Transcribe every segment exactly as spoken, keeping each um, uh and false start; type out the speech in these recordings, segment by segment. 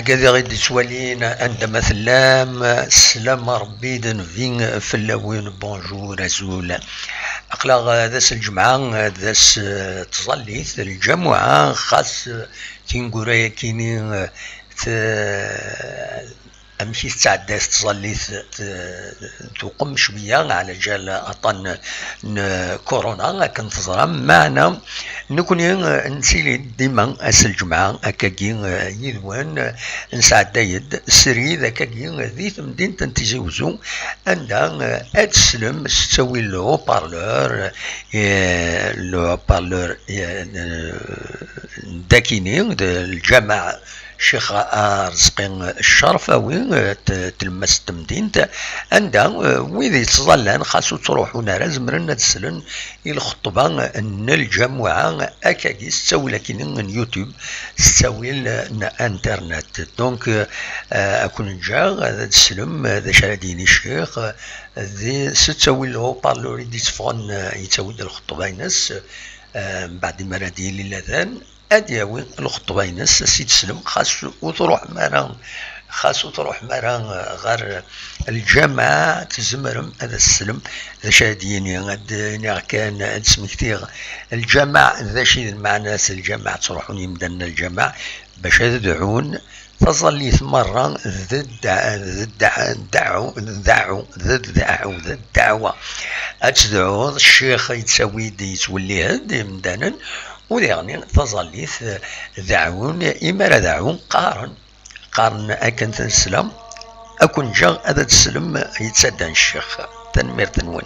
Gadiɣ i d-ittwalin anda ma tellam, sslam Rebbi d nnbi fell-awen, bonjour, azul. Aql-aɣ d ass n lǧemɛa, d ass n tẓallit, lǧamuɛa, xas tineggura-yakini, t-, amek i tettɛedday tẓallit, t-, tuqem cwiya ɛla ǧal aṭṭan n, n kuruna, akken teẓram. Meɛna nekni, eh, nettili dima ass n lǧemɛa, akkagi, eh, yid-wen, eh, nesɛedday-d srid akkagi, eh, di temdint n Tizi Wezzu, anda, eh, ad teslem s ttawil le haut-parleur, eh, le haut-parleur, eh, n, n dakini, d lǧameɛ Ccix Arezqi Ccerfawi, eh, t-, tlemmast n temdint, anda, eh, wid yettẓallan, xas ur ttruḥun ara, zemren ad slen i lxeṭṭba n lǧamuɛa, akkagi s ttawil akini n YouTube, s ttawil n Internet. Donc, eh, ad ken-ǧǧeɣ ad teslem d acu ara d-yini ccix, di, s ttawil n haut-parleur i d-yetteffɣen, eh, yettawi-d lxeṭṭba-ines, eh, mbeɛd mi ara d-yili ladan, ad d-yawi lxeṭṭba-ines, ad s-id-teslem, xas ur truḥem ara, xas ur truḥem ara ɣer lǧameɛ, tzemrem ad as-teslem d acu ara d-yini. Ad d-iniɣ kan, ad d-smektiɣ lǧameɛ d acu i d lmeɛna-s. Lǧameɛ, ttruḥun yimdanen ar lǧameɛ bac ad dɛun, taẓallit merra d dda-, d dda-, ddaɛu, d ddaɛu, d ddaɛu, d ddeɛwa. Ad tedɛuḍ, ccix yettawi-d, yettwellih-d imdanen, u diɣen taẓallit, eh, deɛɛun, imi ara deɛɛun, qqaren, qqaren akken teslam, ad ken-ǧǧeɣ ad teslem yettaddan ccix. Tanemmirt-nwen.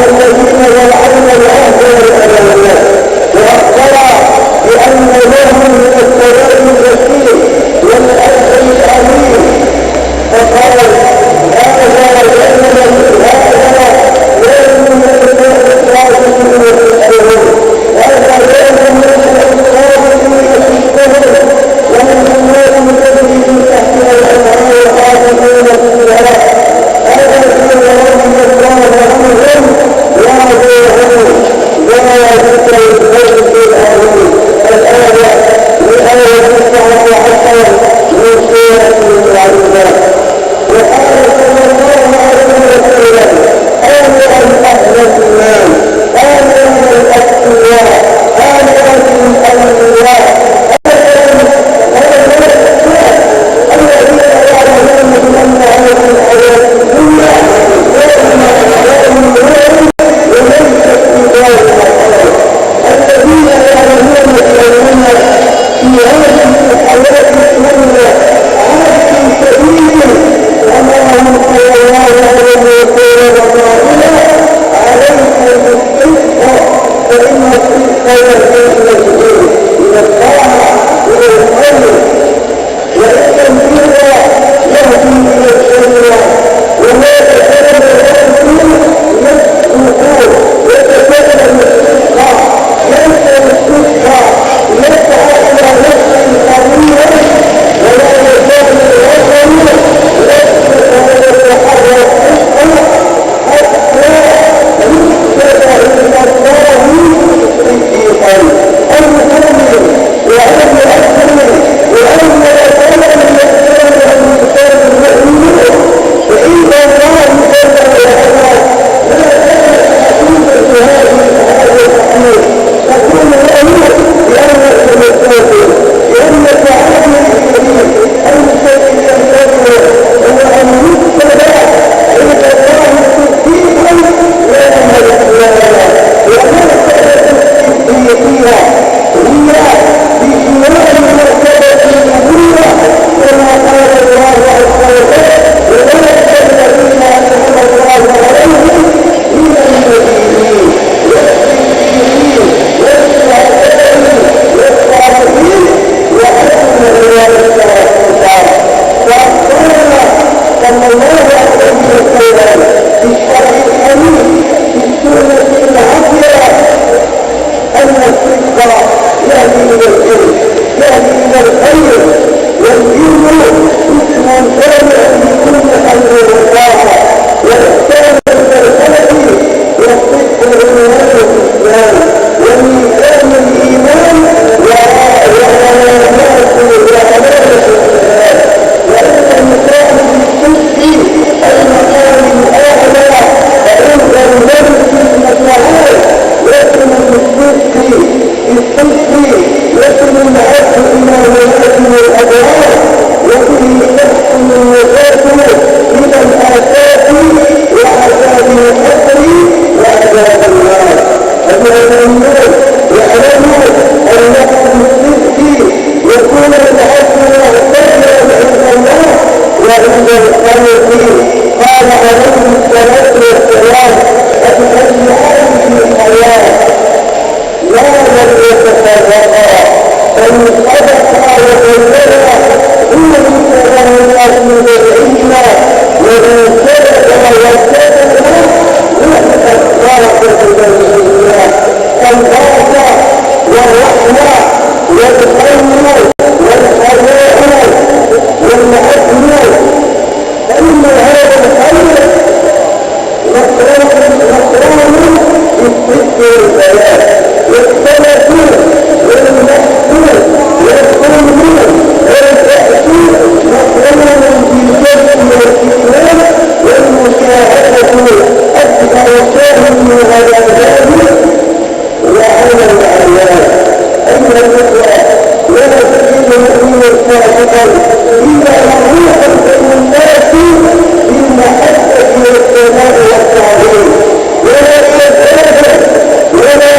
الذين يرعون العهد والأمانات، وأخبر بأن لهم من الثواب الجسيم والأجر العظيم، فقال: هذا يوم، هذا يوم ينفع الصادقين صدقهم، هذا يوم ينفع الصادقين صدقهم، وجنات تجري من تحتها الأنهار خالدين فيها، أبدا رضي الله عنهم ورضوا عنه، ذلك الفوز العظيم. الآية، الآية التاسعة عشرة من سورة المائدة. وقال صلى الله عليه وسلم: هانئا أهل الإيمان، هانئا الأتقياء، هانئا الأولياء، هانئا الذين يعلمون بأن هذه الحياة الدنيا لهم وليست بدار الآخرة. الذين يعلمون بأننا في هذه الحياة الدنيا عبد سبيل، أمرهم صلى الله عليه وسلم قائلا: عليكم بالصدق، فإن الصدق يهدي إلى البر، إلى الطاعة، إلى الخير، وإن البر يهدي إلى الجنة، وما يزال الرجل يصدق ويتكلم الصدق، ينشر الصدق، يسعى إلى نفسه طويلا، ولا يزال الرجل يصدق ويتحرى الصدق حتى يكتب عند الله صديقا. المؤمن وأن يؤمن وأن يتكلم الإنسان المؤمن فإن الله جل وعلا ما كان حقيقة هذه، هذا الحقيقة تكون له بأنك مستغفر، بأنك عبد كريم، أنت تنتظر هو أن يكتب عند الله صديقا يوم القيامة. ومرتبة الصديقية هي بجوار مرتبة النبوة، كما قال الله عز وجل: أولئك الذين أنعم الله عليهم من النبيين والصديقين والشهداء والصالحين وحسن أولئك رفيقا. وأخبرنا صلى الله عليه وسلم في الصحيحين في السنة العطرة أن الصدق يهدي إلى البر، يهدي إلى الخير، والبر اسم جامع لكل خير وطاعة، وإحسان إلى الخلق، والصدق عنوان الإسلام، وميزان الإيمان، و-، وعلامات، وعلامة الإسلام. وإن المقام بالصدق المقام الأعلى عند الملك المتعال، لكن بالصدق، بالصدق يصل العبد إلى مراتب الأبرار، وبه تحصل النجاة من الآفات وعذاب القبر وعذاب النار. أيها المؤمنون، اعلموا أنكم بالصدق يكون العبد معتبرا عند الله وعند الخلق. قال عليه الصلاة والسلام: الخلقان في الحياة ما لم يتفرقا، فإن صدقا وبينا بورك لهما في ذرعهما، وإن كذبا وكتما محقت بركة بينهما. فالبركة والرحمة والخير والحياء والعدل، فإن هذا الخير مقرون، مقرون بالصدق والبيان، والسلف والمحسن والظلم والبأس مقرون بالجد والكتمان والمجاهدة أكبر شاهد على ذلك وعلى العيان. أيها الإخوة، لا تجد مؤمنا صادقا إلا مملوءا بالمنطلق بالمحبة والثناء والتعظيم، ولا يزال ولا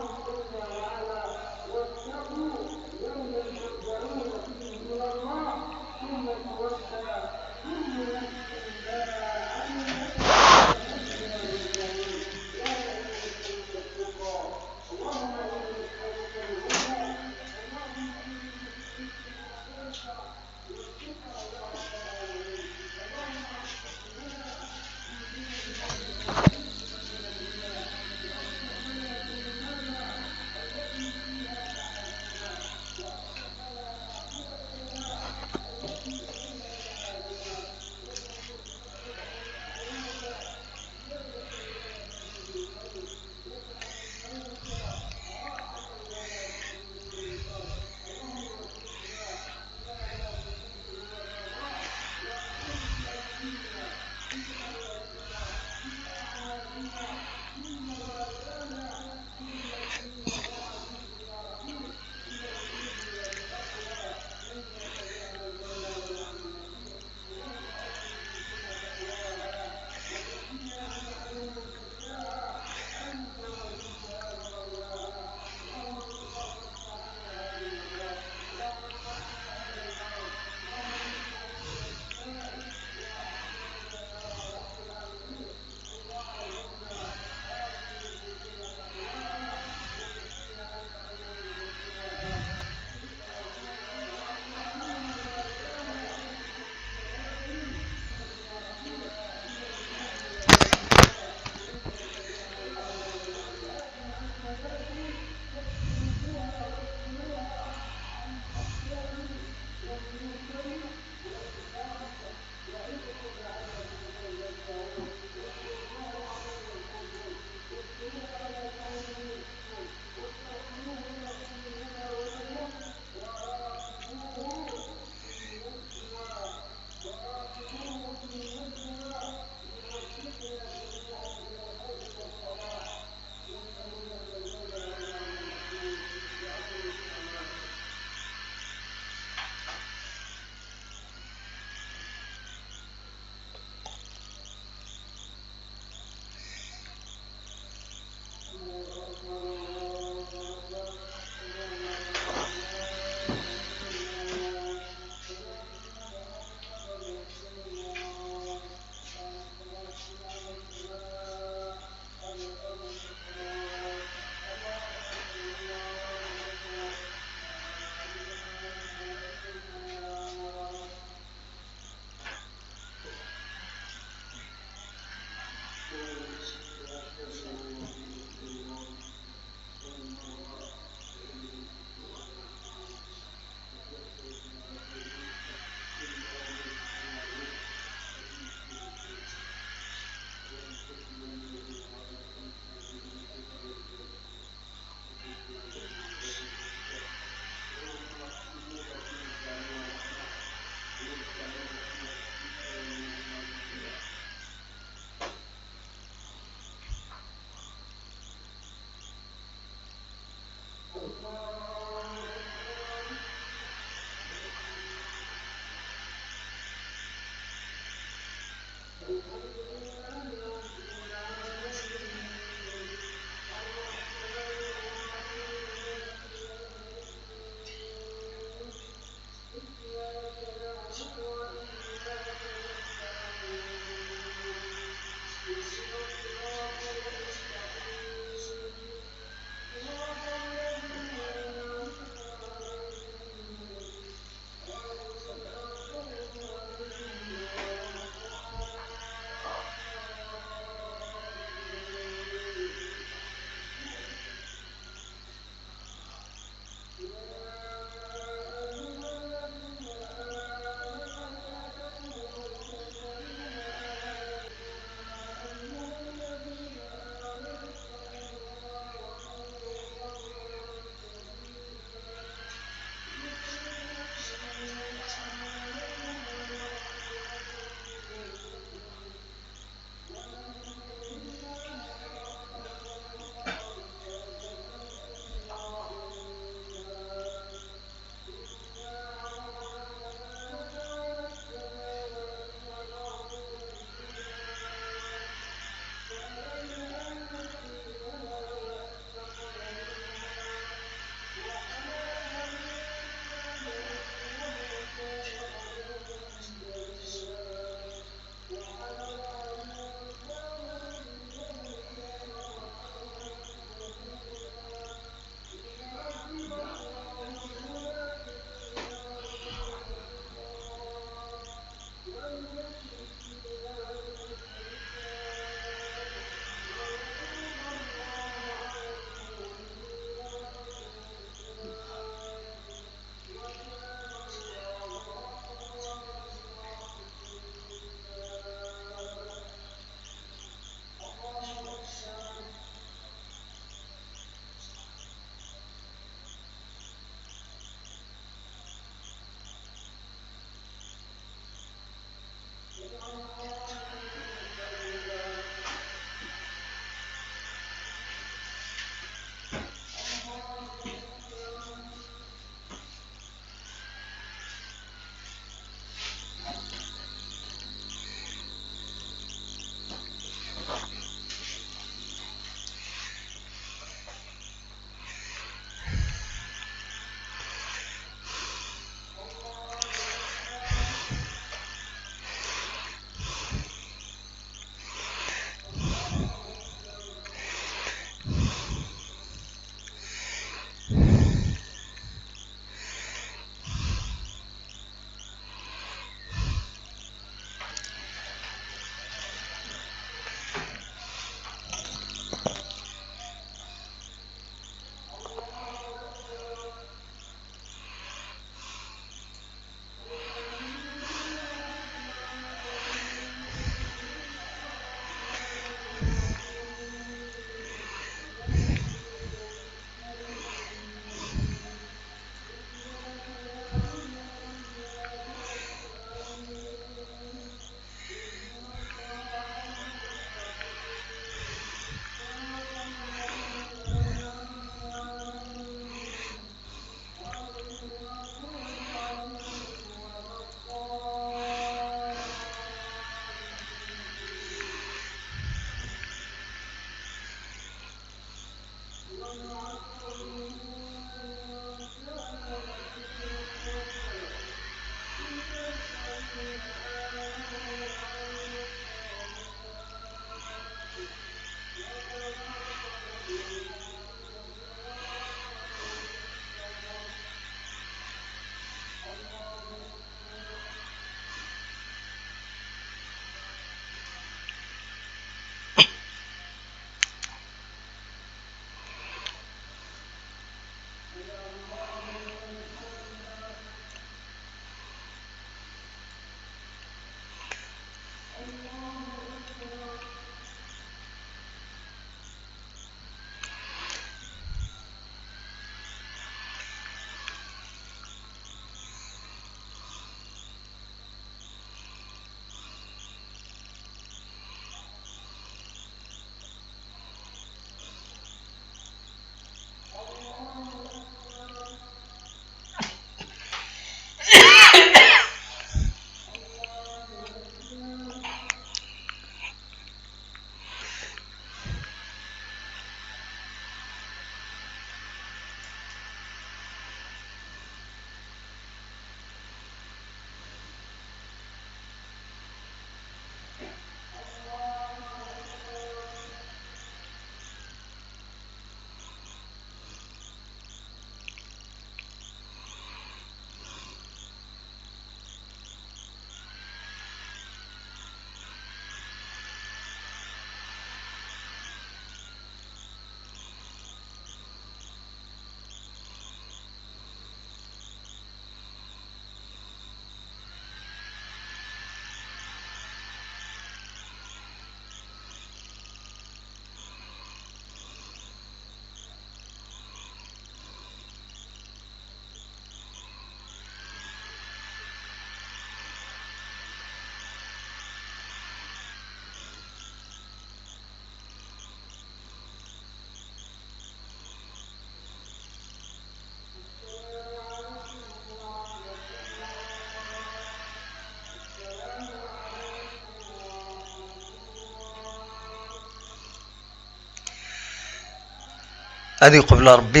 Ad iqbel Ṛebbi,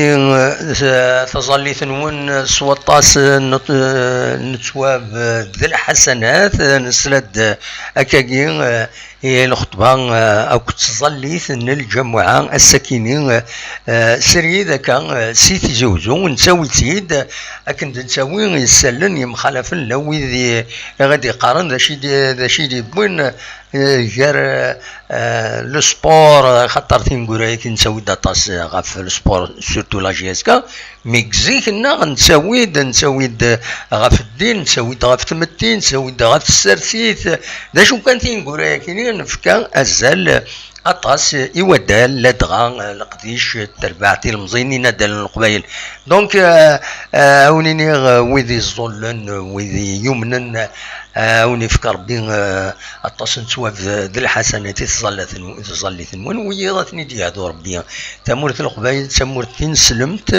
eh, taẓallit-nwen s waṭas, eh, n, eh, n ttwab, eh, d lḥasanat, eh, nesla-d, eh, akkagi, eh, i lxeṭba, eh, akked tẓallit n lǧamuɛa ass-akini, eh, eh, srid akka, eh, si Tizi Uzzu, nettawi-tt-id, eh, akken d-nettawi isallen yemxalafen, la wid i, i ɣ-d-iqqaren d acu i d-, d acu i d-yewwin, eh, gar, eh, le sport, eh, xaṭer tineggura-agi nettawi-d aṭas, eh, ɣef le sport, surtout la J S K, mi deg zik-nneɣ nettawi-d, nettawi-d, eh, ɣef ddin, nettawi-d ɣef tmetti, nettawi-d ɣef tsertit, d acu kan tineggura-agi nefka azal, eh, aṭas i waddal, ladɣa, eh, leqdic, eh, terbaɛt ilemẓiyen, inaddalen n Leqbayel. Donc, eh, eh, a wen-iniɣ, eh, wid iẓẓullen, eh, wid yumnen, eh, a wen-ifk Ṛebbi, eh, aṭas n ttwab d, d lḥasanat i tẓallat-nwen, i tẓallit-nwen, wiyiḍ ad ten-id-yehdu Ṛebbi. Tamurt n Leqbayel d tamurt tineslemt,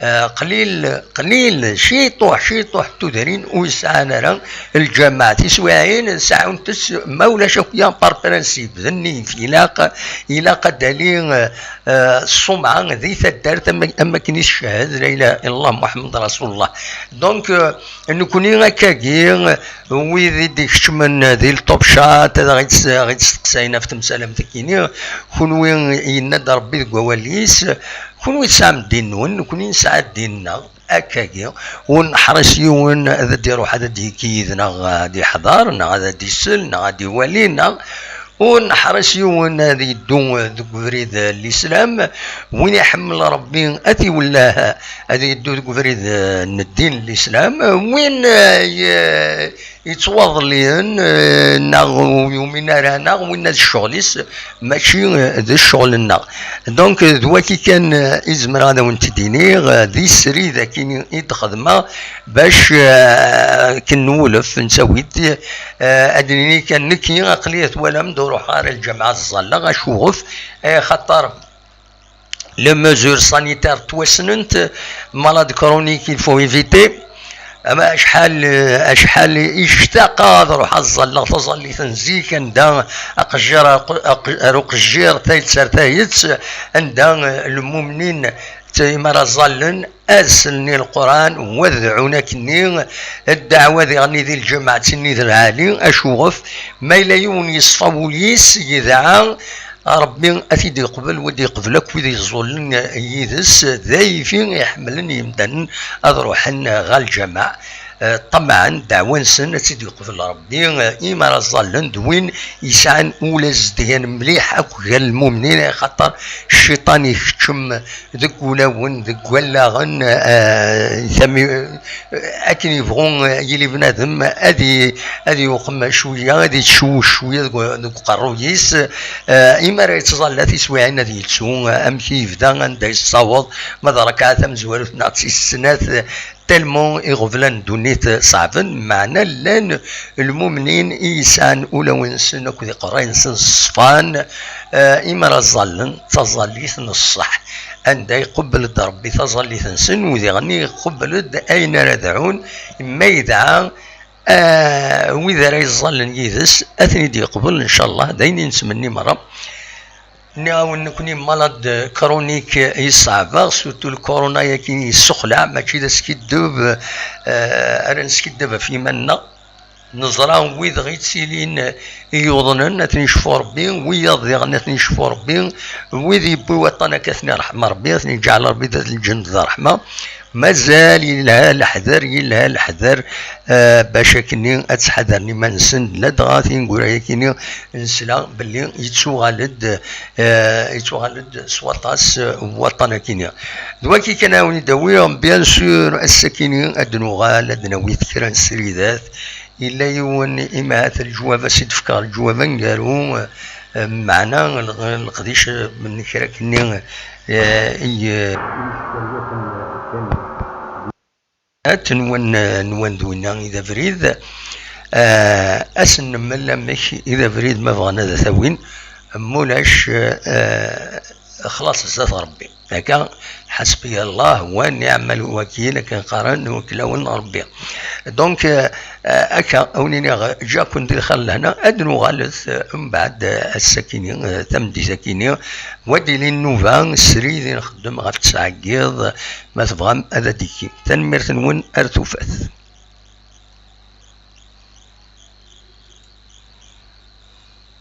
eh, qlil, qlil, ciṭuḥ, ciṭuḥ n tudrin ur yesɛan ara lǧameɛ. Tiswiɛin sɛunt-tt, ma ulac akya, par principe, d nnif. Ilaq, ilaq ad d-tali, eh, eh, ṣṣumɛa di taddart, am, am wakken i tcehhed la ilaha illallah Muḥemmed Rasulullah. Donc, eh, nekkni akkagi, wid i d-ikeččmen di le Top Chat, ad ɣ-id-, ɣ-id-steqsayen ɣef temsal am tikini, kunwi yenna-d Ṛebbi deg wawal-is, kunwi tesɛam ddin-nwen, nekkni nesɛa ddin-nneɣ. Akkagi, ur neḥṛis yiwen ad d-iṛuḥ ad d-yekki yid-neɣ, ad iḥḍer, neɣ ad d-isel, neɣ ad iwali, neɣ ur neḥṛis yiwen ad yeddu deg ubrid n Lislam. Win iḥemmel Ṛebbi ad t-iwellah ad yeddu deg ubrid n ddin n Lislam. Win, eh, ye-, yettwaḍelliyen, eh, neɣ ur yumin ara, neɣ winna d ccɣel-is, mačči, eh, d ccɣel-nneɣ. Donc, eh, d waki kan, eh, i zemreɣ ad awen-t-id-iniɣ, eh, di srid akkin i d-xedmeɣ bac, eh, akken nwulef nettawi-d, eh, ad d-nini kan nekki aql-i, twalam-d, ur ruḥeɣ ara lǧameɛ ad ẓẓalleɣ. Acuɣef? Eh, xaṭer les mesures sanitaires ttwassnent, malade chronique il faut éviter. Ama acḥal, acḥal i ctaqeɣ ad ruḥeɣ ad ẓẓalleɣ taẓallit n zik, anda aqejjir ar, ar, ar uqejjir, tayet ar tayet, anda lmumnin d imi ara ẓallen, ad slen i Lquran, u ad dɛun akkenni, ddeɛwa diɣenni di lǧameɛ d tinni d lɛali, acuɣef? Ma yella yiwen yeṣfa wul-is, yedɛa, Ṛebbi ad t-id-yeqbel, u ad yeqbel akk wid yeẓẓullen yid-s, d ayfi iḥemmlen yemdanen ad ruḥen ɣer lǧameɛ. Eh, ṭṭamɛen, ddeɛwa-nsen ad tt-id-yeqbel Ṛebbi, eh, imi ara ẓẓallen d win yesɛan ul azedgan mliḥ akk gar lmumnin, axaṭer cciṭan ikeččem deg wulawen, deg wallaɣen, eh, tami-, eh, akken yebɣu, eh, yili bnadem, ad i-, ad yuqem cwiya, ad yettcewwec cwiya deg, deg uqerruy-is, eh, imi ara yettẓalla tiswiɛin ad yettu, eh, amek i yebda, anda yessaweḍ, ma d rakaɛa tamezwarut neɣ d tis snat, eh, tellement iɣeblan n ddunit ṣeɛben, meɛna llan lmumnin i yesɛan ulawen-nsen akked iqerray-nsen ṣfan, eh, imi ara ẓẓallen, d taẓallit n ṣṣeḥ. Anda iqubel-d Ṛebbi taẓallit-nsen, u diɣen iqubel-d ayen ara dɛun, ma yedɛa, eh, wid ara yeẓẓallen yid-s, ad ten-id-yeqbel, ncallah, d ayen i nettmenni merra. Nniɣ-awen nekkni malad chronique i ṣeɛbeɣ, surtout lkuruna-yagi yessexlaɛ, mačči d askiddeb, eh, ara neskiddeb ɣef yiman-nneɣ. Neẓra wid ɣ-ittilin yuḍnen, ad ten-icfu Ṛebbi, wiyaḍ diɣen ad ten-icfu Ṛebbi, wid yewwi waṭṭan akka ad ten-iṛḥem Ṛebbi, ad ten-iǧɛel Ṛebbi d at lǧennet d ṛṛeḥma. Mazal yelha leḥder, yelha leḥder, eh, bac akkenni ad ttḥadaren iman-nsen, ladɣa tineggura-yakini nesla belli yettuɣal-d, eh, yettuɣal-d s waṭas, eh, waṭṭan-akini. D waki kan ara wen-id-awiɣ, bien sûr, ass-akini ad d-nuɣal, ad d-nawi kra n ssridat. Yella yiwen, imahat leǧwab, as-id-fkeɣ leǧwab aneggaru, eh, meɛna l-, leqdic n kra akkenni, eh, i, eh, at nwen, nwen d winna i d abrid, eh, ad sen-nemmel amek i d abrid ma bɣan ad t-awin, mulac, eh, xlaṣ zdat Ṛebbi. Akka, ḥasbi Allah wa niɛmal wakil, akken qqaren iwaklawen n Ṛebbi. Donc, eh, akka, a wen-iniɣ, ǧǧiɣ-ken di lxir lehna, ad nuɣalet, eh, mbeɛd, eh, ass-akini, eh, tameddit-akini, wa d-ilin nnuba, srid i nxeddem ɣef tesɛa n yiḍ, ma tebɣam ad d-ikkim. Tanemmirt-nwen, ar tufat.